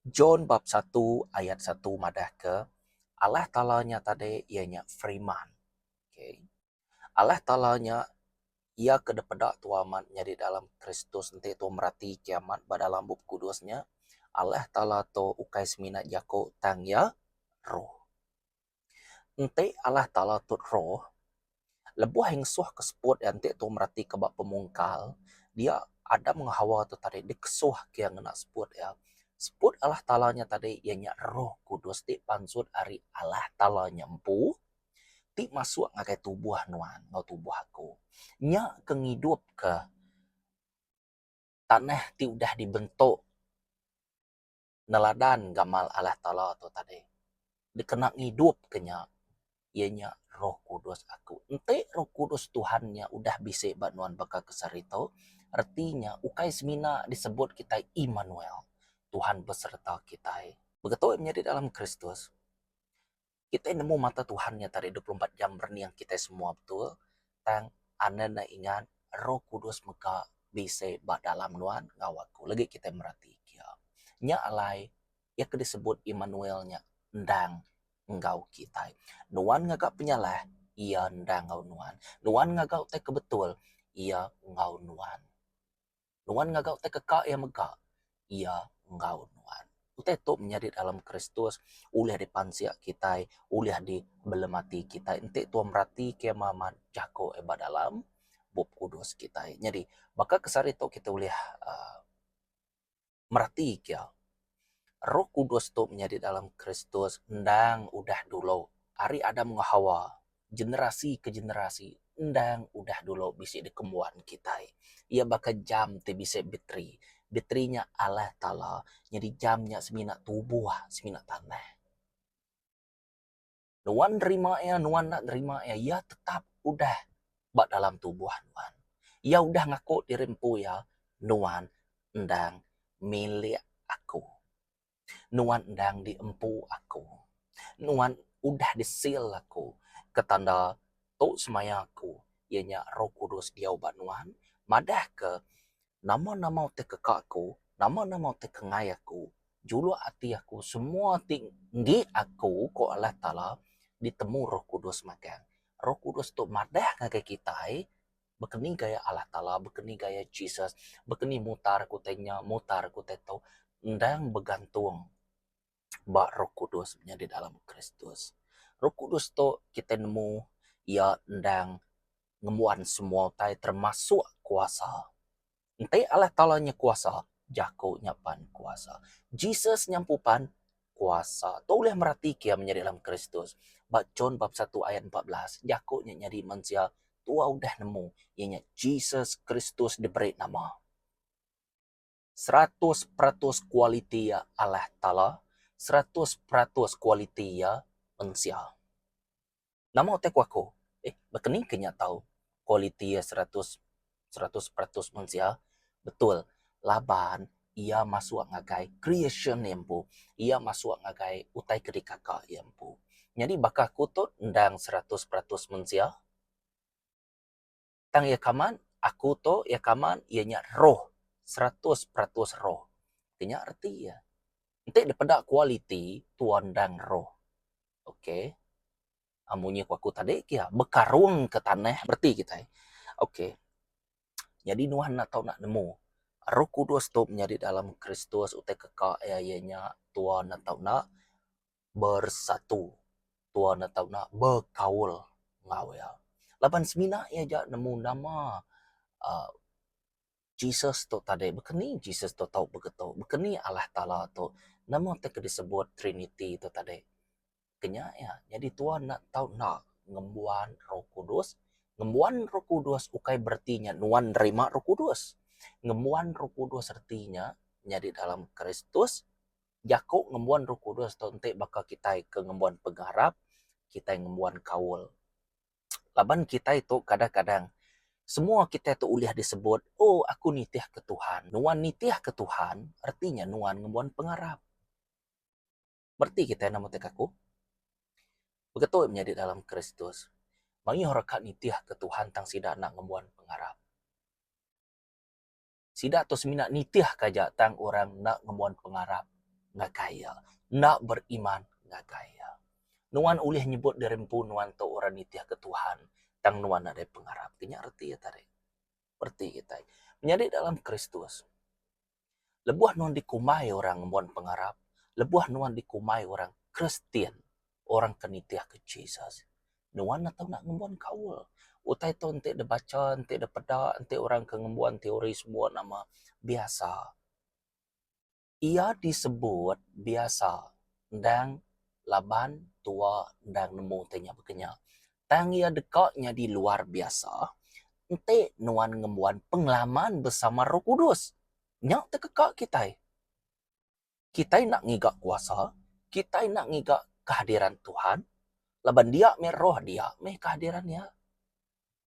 John bab satu ayat satu madahka Allah Taala nya tadi iya nya Firman. Okay. Allah Taala nya iya ke dipeda tua amat nyadi dalam Kristus enti tua merati ke amat ba dalam Bup Kudus nya Allah Taala tu ukai semina jaku tang iya roh. Enti Allah Taala tu roh, lebuh iya ngesuhka seput iya enti tu meratika ba pemungkal, dia Adam enggau Hawa tu tadi dikesuhka iya ngena seput iya. Seput Allah Taala nya tadi iya nya Roh Kudus ti pansut ari Allah Taala nya empu ti masuk ngagai tubuh nuan enggau tubuh aku. Nya ke ngidupka tanah ti udah dibentuk. Neladan gamal Allah Taala tu tadi dikena ngidupka nya iya nya Roh Kudus aku. Enti Roh Kudus Tuhan nya udah bisi ba nuan baka ke sehari tu, reti nya ukai semina disebut kitai Immanuel, Tuhan besereta kitai. Begitu menyadi dalam Kristus. Kitai nemu mata Tuhan nya tadi 24 jam merening kitai semua betul tang anen ne ingat Roh Kudus mega bisi ba dalam nuan enggau aku lagi kitai merati kia. Nya alai iya ke disebut Immanuel nya endang enggau kitai. Nuan ngaga penyalah iya endang enggau nuan. Nuan ngaga utai ke betul iya enggau nuan. Nuan ngaga utai ke ka iya mega, iya enggau nuan. Utai tu menyadi dalam Kristus ulih dipansik kitai, ulih dibelemati kitai enti tuan merati ke amat jaku iya ba dalam Bup Kudus kitai. Nyadi baka ke sehari tu kitai ulih uhh merati ke Roh Kudus tu menyadi dalam Kristus endang udah dulu ari Adam enggau Hawa generasi ke generasi endang udah dulu bisi dikembuan kitai. Iya baka jam ti bisi bateri. Bateri nya Allah Taala nyadi jam nya semina tubuh semina tanah. Nuan nerima iya, nuan enda nerima iya, iya tetap udah ba dalam tubuh nuan. Iya udah ngaku diri empu iya, nuan endang milik aku. Nuan endang diempu aku. Nuan udah disil aku ke tanda tu semaya aku iya nya Roh Kudus diau ba nuan madahka nama-nama utai ke ka aku, nama-nama utai ke enggai aku, juluk ati aku semua ti enggi aku ku Allah Taala ditemu Roh Kudus magang. Roh Kudus tu madah ngagai kitai baka ni gaya Allah Taala, baka ni gaya Jesus, baka ni mutar ku utai nya, mutar ku utai tu endang begantung ba Roh Kudus nyadi dalam Kristus. Roh Kudus tu kitai nemu iya endang ngembuan semua utai termasuk kuasa. Enti Allah Taala nya kuasa, jaku nya pan kuasa. Jesus nya empu pan kuasa. Tu ulih meratika iya menyadi dalam Kristus. Ba John bab satu ayat 14, jaku nya nyadi mensia tua udah nemu iya nya Jesus Kristus diberi nama. 100% kualiti iya Allah Taala, 100% kualiti iya mensia. Nama utai ku aku? Eh, baka ni ke nya tau kualiti iya seratus 100% mensia? Betul, laban iya masuk ngagai creation iya empu. Iya masuk ngagai utai ke dikaka iya empu. Nyadi baka aku tu endang 100% mensia. Tang iya kaman, aku tu iya kaman iya nya roh, 100% roh. Ti nya reti iya. Enti dipeda kualiti tua endang roh. Ok. Munyi ku aku tadi kia bekarung ke tanah bereti kitai. Ok. Nyadi nuan enda tau nak nemu Roh Kudus tu menyadi dalam Kristus utai ke ka iya iya nya tua enda tau nak bersatu. Tua enda tau nak bekaul enggau iya. Laban semina iya aja nemu nama uhh Jesus tu tadi baka ni Jesus tu tau begetu baka ni Allah Taala tu nama ti ke disebut Trinity tu tadi. Ke nya iya nyadi tuan enda tau enda ngembuan Roh Kudus. Ngembuan Roh Kudus ukai bereti nya nuan nerima Roh Kudus. Ngembuan Roh Kudus reti nya nyadi dalam Kristus jaku ngembuan Roh Kudus tu enti baka kitai ke ngembuan pengarap kitai ngembuan kaul. Laban kitai tu kadang-kadang semua kitai tu ulih disebut oh aku nitihka Tuhan. Nuan nitihka Tuhan reti nya nuan ngembuan pengarap. Mereti kitai nama ti aku. Begitu menyadi dalam Kristus. Mayuh reka nitihka Tuhan tang sida enda ngembuan pengarap. Sida tu semina nitihka aja tang orang enda ngembuan pengarap. ngagai Iya, enda beriman ngagai Iya. Nuan ulih nyebut diri empu nuan tu orang nitihka Tuhan, tang nuan nadai pengarap. Ti nya reti iya tadi. Reti kitai. Menyadi dalam Kristus, lebuh nuan dikumbai orang ngembuan pengarap, lebuh nuan dikumbai orang Kristian, orang ke nitihka Jesus, nuan enda tau enda ngembuan kaul. Utai tu enti dep bacha, enti dep peda, enti orang ke ngembuan teori semua nama biasa. Iya disebut biasa endang laban tua endang nemu ti nya baka nya. Tang iya deka nyadi luar biasa enti nuan ngembuan pengalaman besama Roh Kudus. Nya tekeka kitai. Kitai enda ngiga kuasa, kitai enda ngiga kehadiran Tuhan laban dia meh roh dia meh kehadiran iya.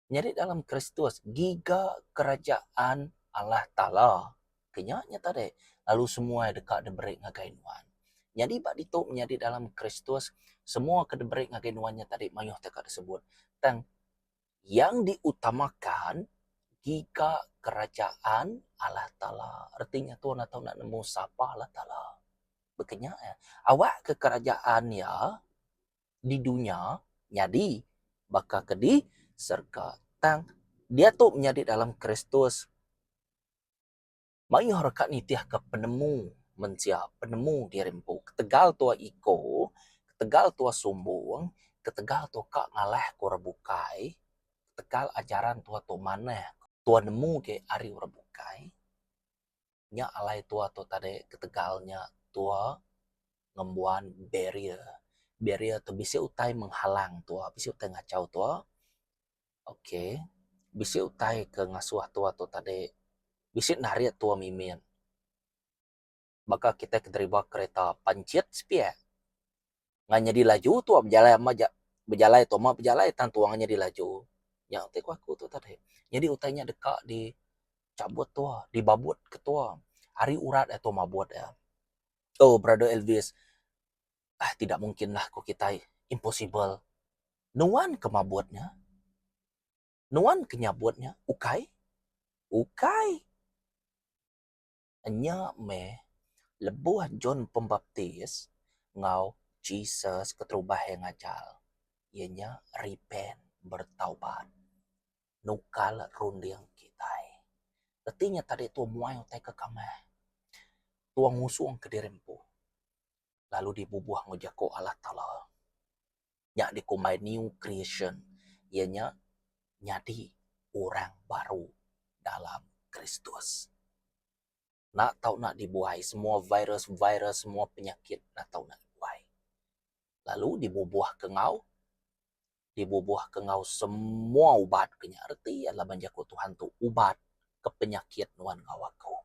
Nyadi dalam Kristus giga kerajaan Allah Taala ke nya nya tadi lalu semua deka diberi ngagai nuan. Nyadi ba ditu menyadi dalam Kristus semua ke diberi ngagai nuan nya tadi mayuh teka disebut tang yang diutamakan giga kerajaan Allah Taala. Reti nya tuan atau enda nemu sapa Allah Taala. Baka nya awak ke kerajaan iya di dunya nyadi baka ke di serega. Tang, diatu menyadi dalam Kristus, mayuh reka nitihka penemu mensia, penemu diri empu. Ketegal tua iko, ketegal tua sumbung, ketegal tua ka ngalahka orang bukai, ketegal ajaran tua tu manah, tua nemu agi ari orang bukai, Nya alai tua tu tadi ketegal nya tua ngembuan barrier. Barrier tu bisi utai menghalang tua, bisi utai ngachau tua. Ok bisi utai ke ngasuh tua tu tadi bisi narit tua mimit. Baka kitai ke deriba kereta pancit sepiak. Ngan nyadi laju tua bejalai ama ja bejalai tu ama bejalai tang tua nyadi laju. Nya ti ku aku tu tadi. Nyadi utai nya deka di chabut tua, dibabut ke tua. Ari urat iya tua mabut iya. Oh brother Elvis ah tidak mungkin lah ku kitai impossible. Nuan ke mabut nya. Nuan ke nyabut nya ukai. Ukai. Nya meh lebuh John Pembaptis enggau Jesus keterubah iya ngajar, iya nya repent, bertaubat, nukar runding kitai. Reti nya tadi tu muai utai ke kamah, tua ngusung kediri empu lalu dibubuh enggau jaku Allah Taala. Nya dikumbai new creation iya nya nyadi orang baru dalam Kristus. Enda tau enda dibuai semua virus-virus semua penyakit enda tau enda dibuai. Lalu dibubuhka enggau dibubuhka enggau semua ubat ke nya reti iya laban jaku Tuhan tu ubat ke penyakit nuan enggau aku.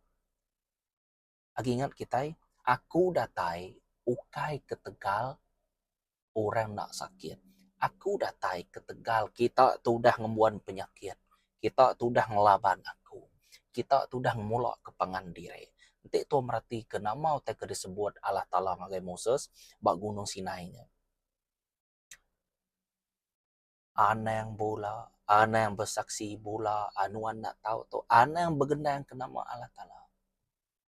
Agi ingat kitai, aku datai ukai ketegal orang enda sakit. Aku datai ketegal kita tu udah ngembuan penyakit. Kita tu udah ngelaban aku. Kita tu udah ngemula ke pangan diri. Enti tua meratika nama utai ke disebut Allah Taala ngagai Moses ba Gunung Sinai nya. Anang bula, anang besaksi bula, nuan enda tau tu, anang begendang ke nama Allah Taala.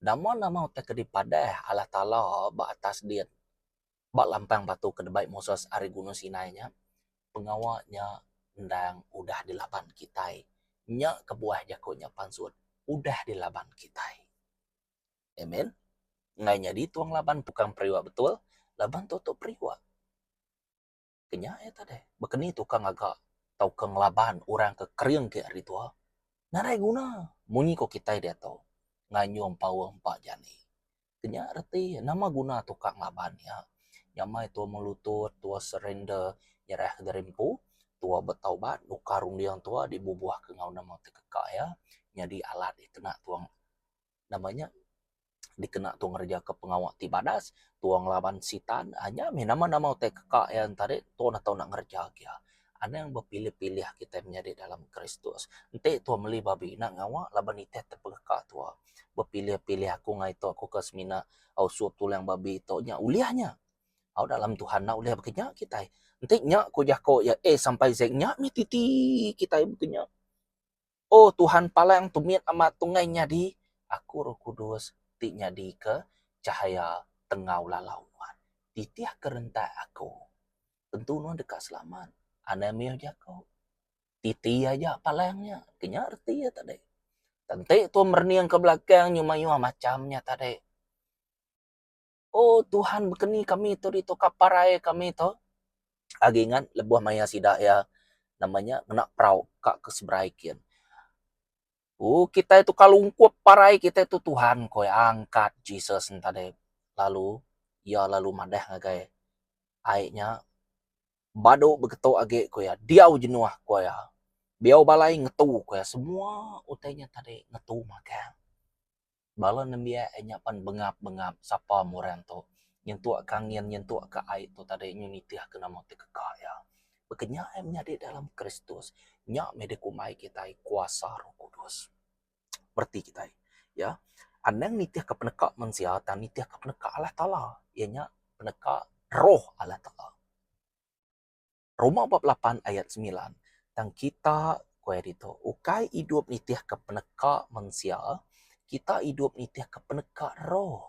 Nama-nama utai ke dipadah Allah Taala ba atas din, ba lampang batu ke dibai Moses ari Gunung Sinai nya, pengawa nya endang udah dilaban kitai. Nya kebuah jaku nya pansut, udah dilaban kitai. Amen. Enggai nyadi tuang laban tukang periuk betul, laban tu tu periuk. Ke nya iya tadi. Baka ni tukang ngaga tauka ngelaban orang ke kering ke ari tua. Nadai guna. Munyi ko kitai diatu nganyung paung empa jani. Ke nya reti iya nama guna tukang ngelaban iya. Nyamai tua melutut, tua surrender nyerah ke diri empu, tua betaubat nukar runding tua dibubuh ke enggau nama ti keka iya nyadi alat dikena tua nama nya dikena tu ngerejaka pengawa ti badas, tua ngelaban sitan, aaa nya mih nama-nama utai keka iya enta deh tua enda tau nak ngereja gia. Anang bepilih-pilih kitai menyadi dalam Kristus. Enti tua meli babi enda ngawa laban nitih te pengeka tua. Bepilih-pilih aku ngagai tu aku ke semina au sup tulang babi tu nya ulih nya. Au dalam Tuhan enda ulih baka nya kitai. Enti nya ku jaku iya A sampai Z nya mih titi kitai baka nya. Oh Tuhan palang tu mit amat tu enggai nyadi aku Roh Kudus ti nyadika cahaya Tengau lalau nuan. Titihka rentak aku. Tentu nuan deka selamat. Anang mih jaku. Titi aja palang nya. Ke nya reti iya tadi. Enti tua merening ke belakang nyu mayuh macham nya tadi. Oh Tuhan bekeni kami tu ditu ka parai kami tu. Agi ngan lebuh maya sida iya nama nya ngena perau ka ke seberai kin. Ooh kitai tu ka lungkup parai kitai tu Tuhan ko iya angkat Jesus ne tadi lalu iya lalu madah ngagai ai nya badu begetu agi ko iya diau jenuh ko iya biau balai ngetu ko iya semua utai nya tadi ngetu magang. Bala nembiak iya nya pan bengap-bengap sapa meh orang tu nyentuk ke angin nyentuk ke ai tu tadi nyu nitih ke nama ti keka iya. Baka nya iya menyadi dalam Kristus nya meh dikumbai kitai kuasa Roh Kudus. Bereti kitai ya anang nitih ke peneka mensia tang nitih ke peneka Allah Taala iya nya peneka Roh Allah Taala. Roma bab lapan ayat semilan, Tang kita, ku iya ditu, ukai idup nitihka peneka mensia, kita idup nitihka peneka Roh.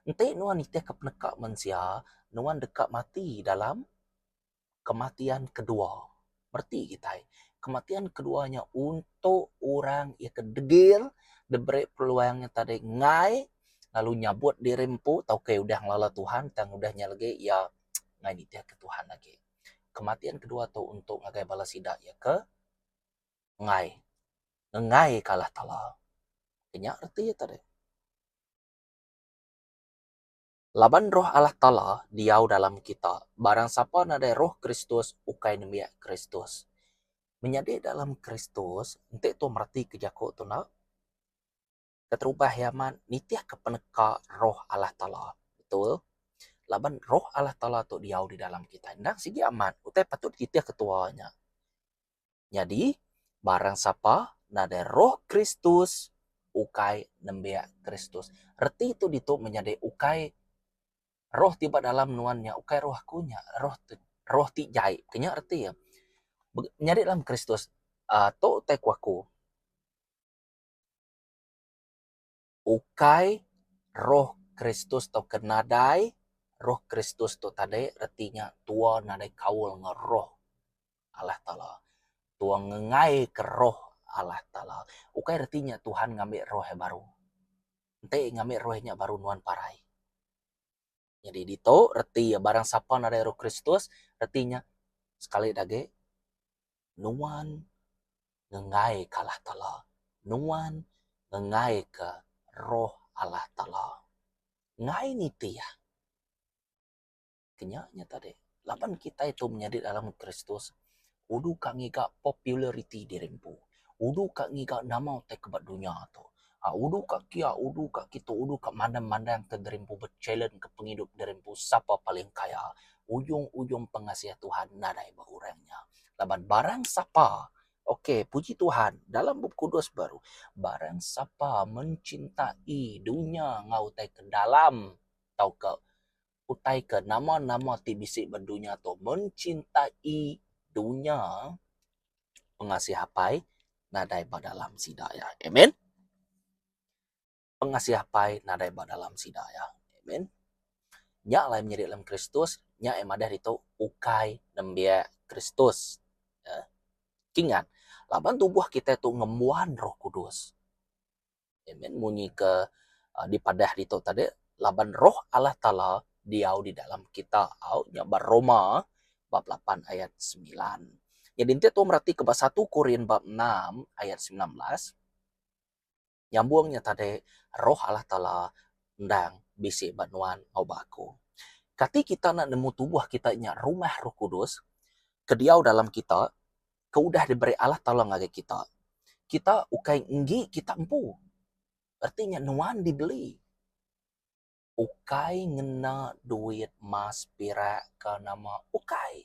Enti nuan nitihka peneka mensia, nuan deka mati dalam kematian kedua. Mereti kitai, kematian kedua nya untuk orang iya ke degil diberi peluang nya tadi enggai lalu nyabut diri empu tauka iya udah ngelala Tuhan tang udah nya lagi iya ngai nitihka Tuhan agi. Kematian kedua tu untuk ngagai bala sida iya ke enggai ngengaika Allah Taala. Nya reti iya tadi. Laban roh Allah Taala diau dalam kita, barang sapa nadai roh Kristus ukai nembiak Kristus. Menyadi dalam Kristus, enti tu meretika jaku tu enda, Keterubah iya amat nitihka peneka Roh Allah Taala. Betul. Laban Roh Allah Taala tu diau di dalam kitai. Endang sigi amat utai patut dititihka tua nya. Nyadi, barang sapa nadai Roh Kristus ukai nembiak Kristus. Reti tu ditu menyadi ukai roh ti ba dalam nuan nya ukai roh aku nya, roh ti roh ti jai. Ke nya reti iya. Menyadi dalam Kristus uhh tu utai ku aku. Ukai Roh Kristus tauka nadai Roh Kristus tu tadi reti nya tua nadai kaul enggau Roh Allah Taala. Tua ngengaika Roh Allah Taala. Ukai reti nya Tuhan ngambi roh iya baru. Enti ngambi roh iya nya baru nuan parai. Nyadi ditu reti iya barang sapa nadai Roh Kristus reti nya sekali da agi nuan ngenggaika Allah Taala. Nuan ngenggaika Roh Allah Taala. Enggai nitih ke nya nya tadi. Laban kitai tu menyadi dalam Kristus udu ka ngiga populariti diri empu. Udu ka ngiga nama utai ke ba dunya tu. Aaa udu ka kia udu ka kitu udu ka mandang-mandang ke diri empu bechallenge ke pengidup diri empu sapa paling kaya. Ujung-ujung pengasih Tuhan nadai ba orang nya. Laban barang sapa ok puji Tuhan dalam bup kudus baru barang sapa mencintai dunya enggau utai ke dalam tauka utai ke nama-nama ti bisi ba dunya tu mencintai dunya pengasih apai nadai ba dalam sida iya. Amen. Pengasih apai nadai ba dalam sida iya. Amen. Nya alai menyadi dalam Kristus, nya iya madah ditu ukai nembiak Kristus. Eh. Kingat, laban tubuh kitai tu ngembuan Roh Kudus. Amen. Munyi ke uh, dipadah ditu tadi, laban Roh Allah Taala diau di dalam kita. Au nya ba Roma bab 8 ayat 9. Jadi enti tu merati ke ba 1 Korin bab 6 ayat 19, Nyambung nya tadi, Roh Allah Taala endang bisi ba nuan enggau ba aku. Kati kita enda nemu tubuh kita nya rumah Roh Kudus ke diau dalam kita, ke udah diberi Allah Taala ngagai kita? Kita ukai enggi kita empu. Reti nya nuan dibeli. Ukai ngena duit mas pirak ke nama ukai.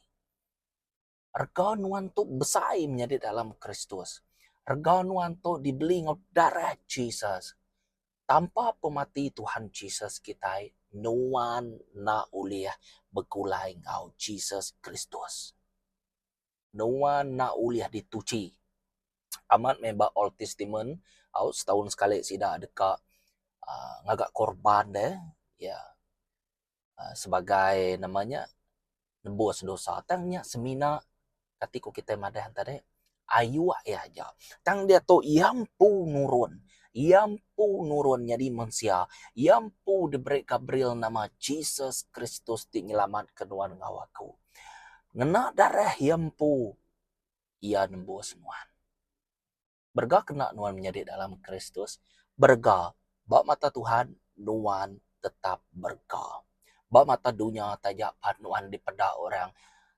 Rega nuan tu besai menyadi dalam Kristus. Rega nuan tu dibeli enggau darah Jesus. Tanpa pemati Tuhan Jesus kitai, nuan enda ulih begulai enggau Jesus Kristus. Nuan enda ulih dituchi. Amat meh ba Old Testament, au setaun sekali sida deka uhh ngaga korban deh. Ya. Sebagai nama nya nebus dosa tang nya semina kati ku kitai madah tadi ayuk iya aja. Tang diatu iya empu nurun, iya empu nurun nyadi mensia, iya empu diberi Gabriel nama Jesus Kristus ti nyelamatka nuan enggau aku. Ngena darah iya empu iya nembus nuan. Berega kena nuan menyadi dalam Kristus, berega ba mata Tuhan nuan tetap berega. Ba mata dunya taja pan nuan dipeda orang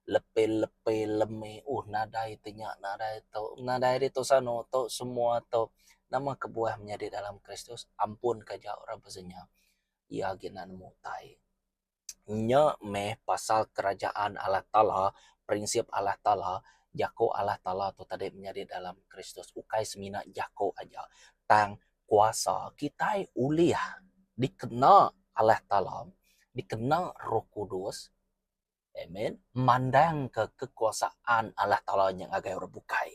lepi-lepi lemi uhh nadai ti nya nadai tu nadai ditu sanu tu semua tu. Nama kebuah menyadi dalam Kristus ampun ka aja orang pasal nya iya agi enda nemu utai. Nya meh pasal kerajaan Allah Taala, prinsip Allah Taala, jaku Allah Taala tu tadi menyadi dalam Kristus ukai semina jaku aja tang kuasa kitai ulih dikena Allah Taala, dikena Roh Kudus amen mandangka kekuasaan Allah Taala nya ngagai orang bukai.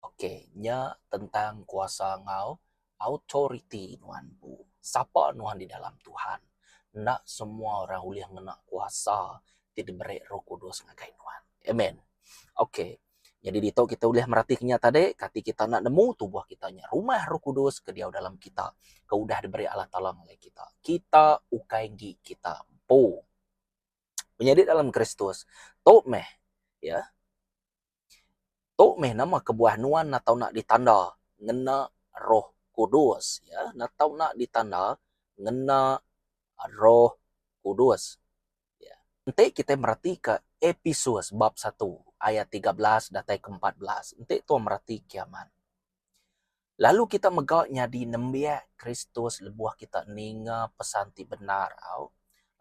Ok, nya tentang kuasa enggau authority nuan empu. Sapa nuan di dalam Tuhan. Enda semua orang ulih ngena kuasa ti diberi Roh Kudus ngagai nuan. Amen. Ok, nyadi ditu kita ulih meratika nya tadi, kati kita enda nemu tubuh kita nya rumah Roh Kudus ke diau dalam kita, ke udah diberi Allah Taala ngagai kita. Kita ukai enggi kita empu. Menyadi dalam Kristus, tu meh iya. Tu meh nama kebuah nuan enda tau enda ditanda ngena Roh Kudus. Ya, enda tau enda ditanda ngena Roh Kudus. Ya. Enti kitai meratika Epesus bab satu ayat 13 datai ke 14, enti tua meratika amat. Lalu kita mega nyadi nembiak Kristus lebuh kita ninga pesan ti bendar au.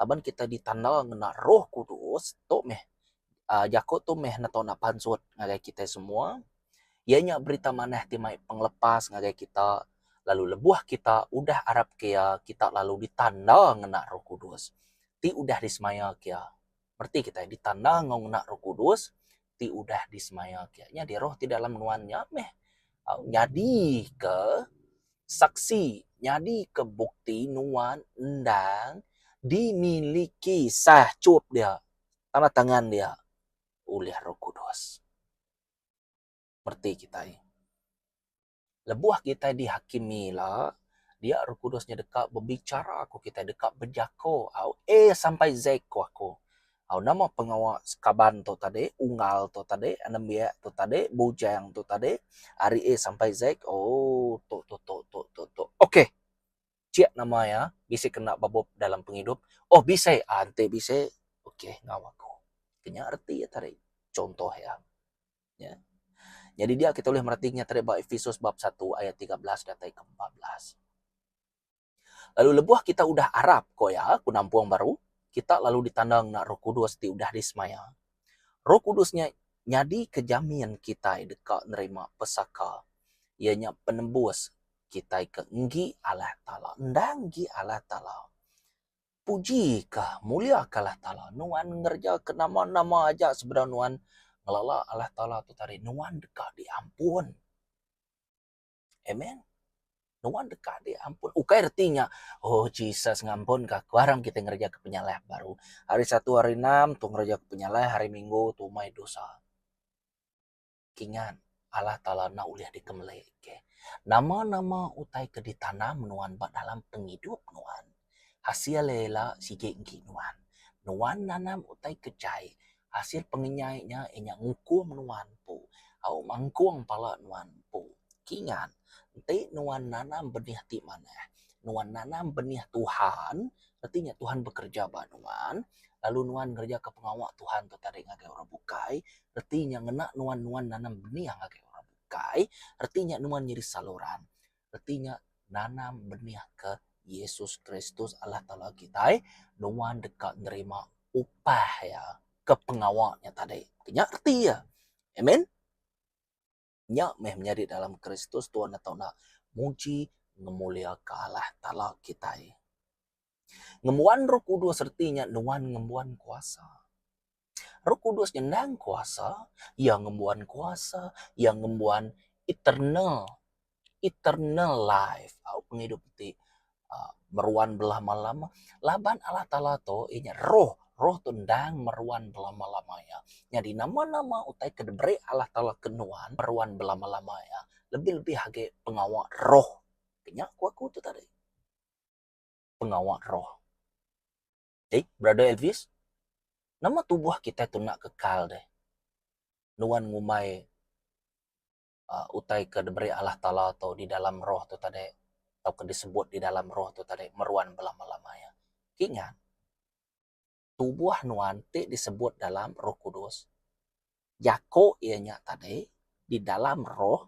Laban kita ditanda ngena Roh Kudus, tu meh uhh jaku tu meh ne tau pansut ngagai kitai semua. Iya nya berita manah ti mai pengelepas ngagai kita lalu lebuh kita udah arap ke iya, kita lalu ditanda ngena Roh Kudus ti udah disemaya ke iya. Reti kitai ditanda enggau ngena Roh Kudus ti udah disemaya ke. Nyadi roh ti dalam nuan nya meh nyadi ke saksi, nyadi ke bukti nuan endang dimiliki sah chup dia, tanda tangan dia ulih Roh Kudus. Reti kitai. Lebuh kitai dihakimi ila, dia Roh Kudus nya deka bebicara ku kitai, deka bejako au A sampai Z ku aku. Au nama pengawa sekaban tu tadi, unggal tu tadi, anembiak tu tadi, bujang tu tadi, ari A sampai Z ooh tu tu tu tu tu tu. Okey. Chik nama iya bisi kena ba bup dalam pengidup. Oh bisi, ah enti bisi okey enggau aku. Nya reti iya tadi chuntoh iya. Ya. Nyadi dia kita ulih mereti nya tadi ba Efesus bab satu ayat 13 datai ke 14. Lalu lebuh kita udah arap, ko iya, ku nampung baru, kita lalu ditanda ngena Roh Kudus ti udah disemaya. Roh Kudus nya nyadika jamin kitai deka nerima pesaka, iya nya penembus kitai ke enggi Allah Taala. Endang enggi Allah Taala. Puji ka, mulia ka Allah Taala. Nuan ngereja ke nama-nama aja sebedau nuan ngelala Allah Taala tu tadi, nuan deka diampun. Amen. Nuan deka diampun. Ukai reti nya, oh Jesus ngampun ka aku, aram kitai ngereja ke penyalah baru. Hari Satu, hari Enam tu ngereja ke penyalah, hari Minggu tu mai dosa. Kingat, Allah Taala enda ulih dikemelika. Nama-nama utai ke ditanam nuan ba dalam pengidup nuan, hasil iya ila sigi enggi nuan. Nuan nanam utai ke jai, hasil pengenyai nya iya nya ngukum nuan empu, au mangkung pala nuan empu. Kingat, enti nuan nanam benih ti manah, nuan nanam benih Tuhan, reti nya Tuhan bekereja ba nuan, lalu nuan ngerejaka pengawa Tuhan tu tadi ngagai orang bukai, reti nya ngena nuan nuan nanam benih ngagai orang bukai, reti nya nuan nyadi saluran, reti nya nanam benih ke Yesus Kristus Allah Taala kitai, nuan deka nerima upah iya ke pengawa nya tadi. Nya reti iya. Amen. Nya meh menyadi dalam Kristus Tuhan enda tau enda muji ngemuliaka Allah Taala kitai. Ngembuan Roh Kudus reti nya nuan ngembuan kuasa. Roh Kudus nya endang kuasa, iya ngembuan kuasa, iya ngembuan eternal, eternal life au pengidup ti. Aaa meruan belama-lama laban Allah Taala tu iya nya roh, roh tu endang meruan belama-lama iya. Nyadi nama-nama utai ke diberi Allah Taala ke nuan meruan belama-lama iya lebih-lebih agi pengawa roh. Nya ku aku tu tadi. Pengawa roh. Ei brother Elvis nama tubuh kitai tu enda kekal deh. Nuan ngumbai uhh utai ke diberi Allah Taala tu di dalam roh tu tadi tauka disebut di dalam roh tu tadi meruan belama-lama iya. Kingat tubuh nuan ti disebut dalam roh kudus jaku iya nya tadi di dalam roh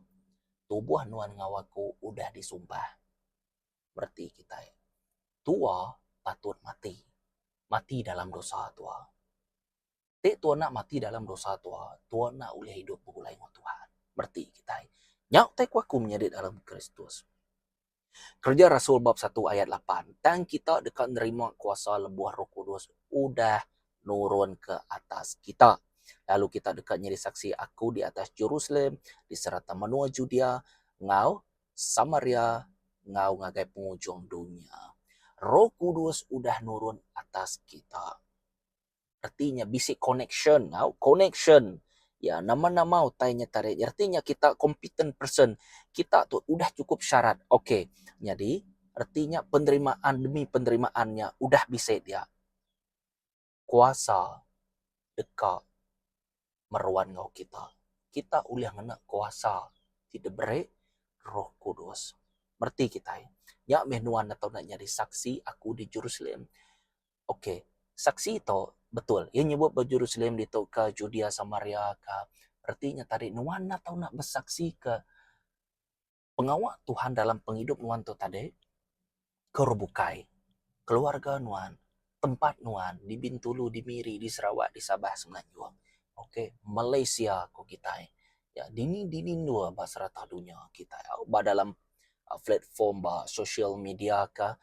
tubuh nuan enggau aku udah disumpah. Bereti kitai tua patut mati, mati dalam dosa tua. Ti tua enda mati dalam dosa tua, tua enda ulih idup begulai enggau Tuhan. Bereti kitai. Nya utai ku aku menyadi dalam Kristus. Kereja Rasul bab satu ayat lapan, Tang kita deka nerima kuasa lebuh Roh Kudus udah nurun ke atas kita. Lalu kita deka nyadi saksi aku di atas Jerusalem, di serata menua Judea enggau Samaria enggau ngagai pengujung dunya. Roh Kudus udah nurun atas kita. Reti nya bisi connection au connection ya nama nama utai nya tadi reti nya kita competent person kita tu udah cukup syarat ok nyadi reti nya penerimaan demi penerimaan nya udah bisi dia kuasa deka meruan enggau kita. Kita ulih ngena kuasa ti diberi Roh Kudus. Mereti kitai. Nya meh nuan atau enda nyadi saksi aku di Jerusalem. Ok, saksi tu betul. Iya nyebut ba Jerusalem ditu ka Judea Samaria ka. Reti nya tadi nuan atau enda besaksi ke pengawa Tuhan dalam pengidup nuan tu tadi ke orang bukai, keluarga nuan, tempat nuan di Bintulu, di Miri, di Sarawak, di Sabah, Semenanjung, ok Malaysia ku kitai. Ya dini dini endur ba serata dunya kitai au ba dalam platform ba social media ka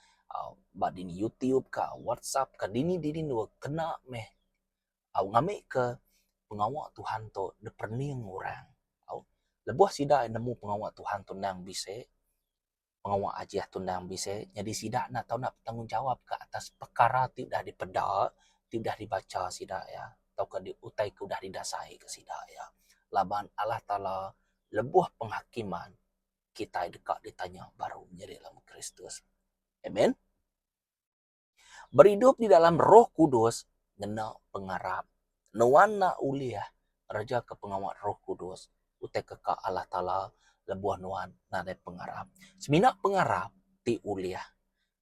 ba dini YouTube ka WhatsApp ka dini dini endur kena meh Au ngambika pengawa Tuhan tu diperening orang. Au lebuh sida nemu pengawa Tuhan tu endang bisi, pengawa ajih tu endang bisi, nyadi sida enda tau nak betanggungjawab ke atas pekara ti udah dipeda, ti udah dibacha sida iya tauka utai ke udah didasaika sida iya. Laban Allah Taala lebuh penghakiman kitai deka ditanya baru nyadi dalam Kristus. Amen. Beridup di dalam Roh Kudus ngena pengarap. Nuan enda ulih ngerejaka pengawa Roh Kudus utai ke ka Allah Taala lebuh nuan nadai pengarap. Semina pengarap ti ulih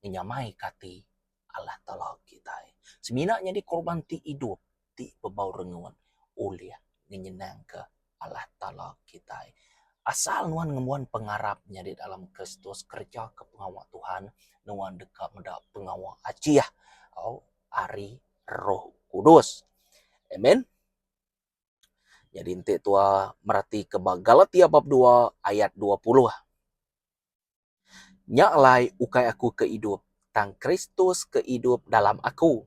ngenyamaika ati Allah Taala kitai. Semina nyadi korban ti idup ti bebau rengut ulih ngenyenangka Allah Taala kitai. Asal nuan ngembuan pengarap nyadi dalam Kristus kereja ke pengawa Tuhan, nuan deka meda pengawa ajih au ari Roh Kudus. Amen. Nyadi enti tua meratika ba Galatia bab dua ayat 20. Nya alai ukai aku ke idup, tang Kristus ke idup dalam aku.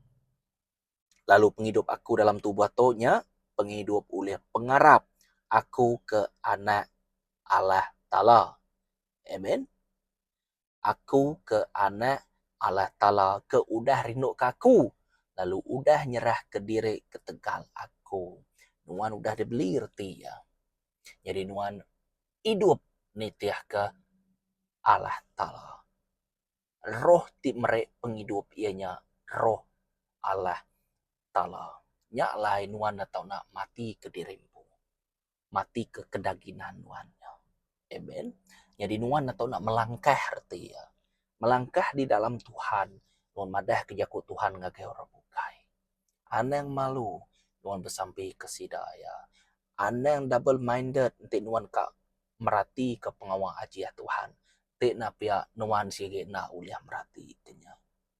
Lalu pengidup aku dalam tubuh tu nya pengidup ulih pengarap aku ke Anak Allah Taala. Amen. Aku ke Anak Allah Taala ke udah rinduka aku lalu udah nyerahka diri ketegal aku. Nuan udah dibeli reti iya. Nyadi nuan idup nitihka Allah Taala. Roh ti meri pengidup iya nya Roh Allah Taala. Nya alai nuan enda tau enda mati ke diri empu. Mati ke kedaginan nuan nya. Amen. Nyadi nuan enda tau enda melangkah reti iya. Melangkah di dalam Tuhan, nuan madah ke jaku Tuhan ngagai orang bukai. Anang malu nuan besampi ke sida iya. Anang double minded enti nuan ka meratika pengawa ajih Tuhan. Ti enda pia nuan sigi enda ulih meratika nya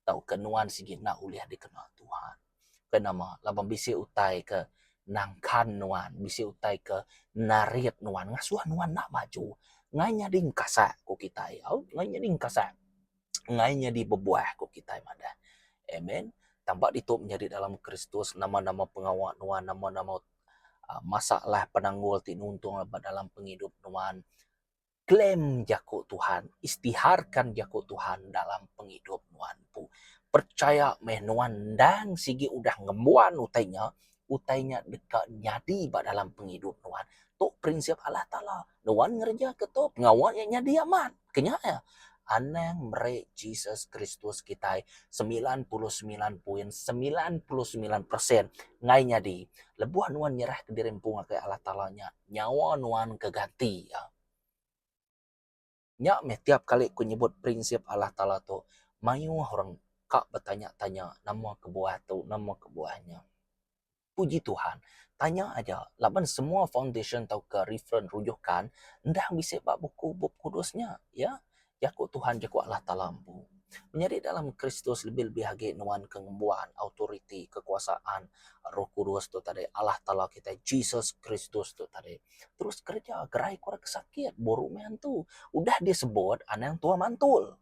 tauka nuan sigi enda ulih dikena Tuhan. Ke nama laban bisi utai ke nangkan nuan, bisi utai ke narit nuan ngasuh nuan enda maju. Ngai nyadi engkasak ku kitai au, ngai nyadi engkasak, ngai nyadi bebuah ku kitai madah. Amen. Tang ba ditu menyadi dalam Kristus nama-nama pengawa nuan, nama-nama masalah penanggul ti nuntung ba dalam pengidup nuan. Claim jaku Tuhan, istiharkan jaku Tuhan dalam pengidup nuan empu. Percaya meh nuan endang sigi udah ngembuan utai nya, utai nya deka nyadi ba dalam pengidup nuan. Tu prinsip Allah Taala. Nuan ngereja ke tu, pengawa nya nyadi amat. Ke nya iya. Anang meri Jesus Kristus kitai 99.99% ngai nyadi. Lebuh nuan nyerahka diri empu ngagai Allah Taala nya, nyawa nuan ke ganti iya. Nya meh tiap kali ku nyebut prinsip Allah Taala tu, mayuh orang ka betanya-tanya nama kebuah tu, nama kebuah nya. Puji Tuhan, tanya aja laban semua foundation tauka reference rujukan endang bisi ba buku Bup Kudus nya. Ya. Jaku Tuhan jaku Allah Taala empu. Menyadi dalam Kristus lebih-lebih agi nuan ke ngembuan autoriti kekuasaan Roh Kudus tu tadi Allah Taala kitai Jesus Kristus tu tadi. Terus kereja gerai ke orang ke sakit buru meh antu. Udah disebut anang tua mantul.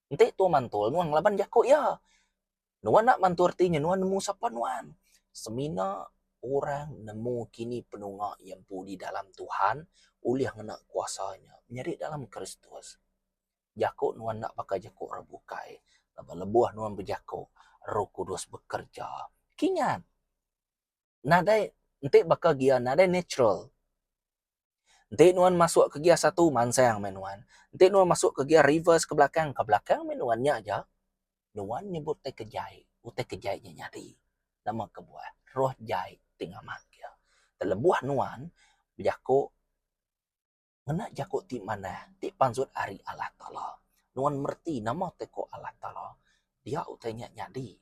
Enti tua mantul nuan ngelaban jaku iya. Nuan enda mantu reti nya nuan nemu sapa nuan. Semina orang nemu kini penunga iya empu di dalam Tuhan ulih ngena kuasa nya menyadi dalam Kristus. Jaku nuan enda baka jaku orang bukai laban lebuh nuan bejaku Roh Kudus bekereja. Kingat nadai enti baka gia nadai natural. Enti nuan masuk ke gear satu mansang meh nuan. Enti nuan masuk ke gear reverse ke belakang, ke belakang meh nuan nya aja. Nuan nyebut utai ke jai, utai ke jai nya nyadi. Nama kebuah? Roh jai ti ngamat iya. Lebuh nuan bejaku ngena jaku ti manah ti pansut ari Allah Taala. Nuan mereti nama ti ku Allah Taala. Dia utai nya nyadi.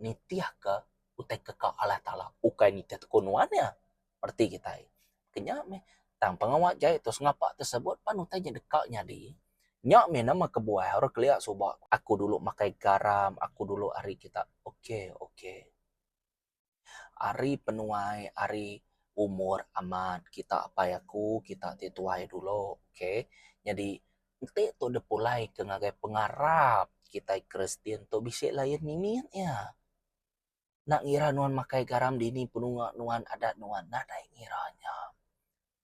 Nitihka utai ke ka Allah Taala ukai nitih ku nuan iya. Reti kitai. Ke nya meh tang pengawa jai tu sengapa tersebut pan utai nya deka nyadi. Nya meh nama kebuah orang kelia suba aku dulu makai garam aku dulu ari kita ok ok. Ari penuai ari umur amat kita apai aku kita ti tuai dulu ok nyadi enti tu dep pulai ke ngagai pengarap kitai kristian tu bisi lain mimit iya. Enda ngira nuan makai garam dini penunga nuan adat nuan nadai ngira nya.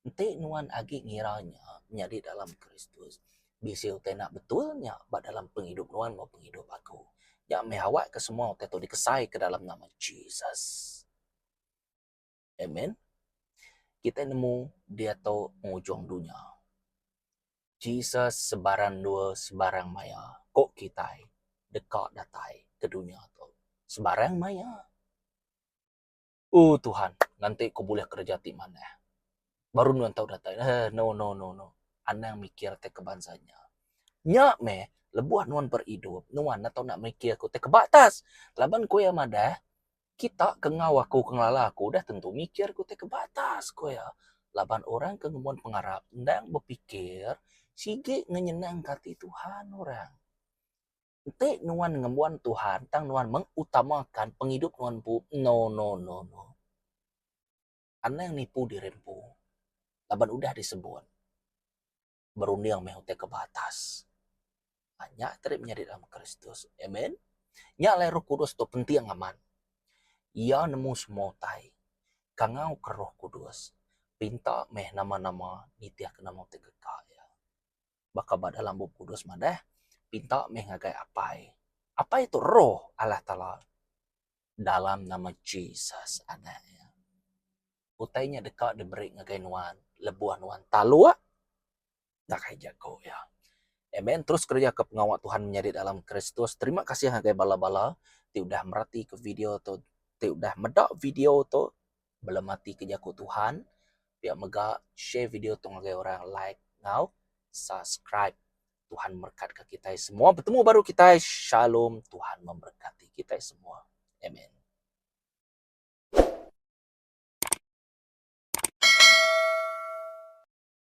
Enti nuan agi ngira nya nyadi dalam Kristus, bisi utai enda betul nya ba dalam pengidup nuan enggau pengidup aku. Nya meh awak ke semua utai tu dikesai ke dalam nama Jesus. Amen. Kitai nemu diatu pengujung dunya. Jesus sebarang endur sebarang maya ko kitai deka datai ke dunya tu. Sebarang maya. Oh Tuhan, nganti ku bulih kereja ti manah. Baru nuan tau datai. Eh, no, no, no, no. Anang mikir ti ke bansa nya. Nya meh, lebuh nuan beridup, nuan enda tau nak mikir ku ti ke ba atas. Laban ku iya madah, kita ke enggau aku, ke ngelala aku udah tentu mikir ku ti ke ba atas, ku iya. Laban orang ke ngembuan pengarap endang bepikir sigi ngenyenangka ati Tuhan orang. Enti nuan ngembuan Tuhan tang nuan mengutamakan pengidup nuan empu, no no no no. Anang nipu diri empu laban udah disebut berunding meh utai ke ba atas. Nya tadi menyadi dalam Kristus. Amen. Nya alai Roh Kudus tu penting amat. Iya nemu semua utai. Kangau ke Roh Kudus. Pinta meh nama-nama nitihka nama utai ke ka iya. Baka ba dalam Bup Kudus madah, pinta meh ngagai Apai. Apai tu Roh Allah Taala dalam nama Jesus Anak Iya. Utai nya deka diberi ngagai nuan lebuh nuan taluk ngagai jaku Iya. Amen. Terus kereja ke pengawa Tuhan menyadi dalam Kristus. Terima kasih ngagai bala-bala ti udah merati ke video tu, ti udah meda video tu. Belematika jaku Tuhan. Pia mega share video tu ngagai orang like enggau subscribe. Tuhan merekatka kitai semua. Betemu baru kitai. Shalom. Tuhan memberkati kitai semua. Amen.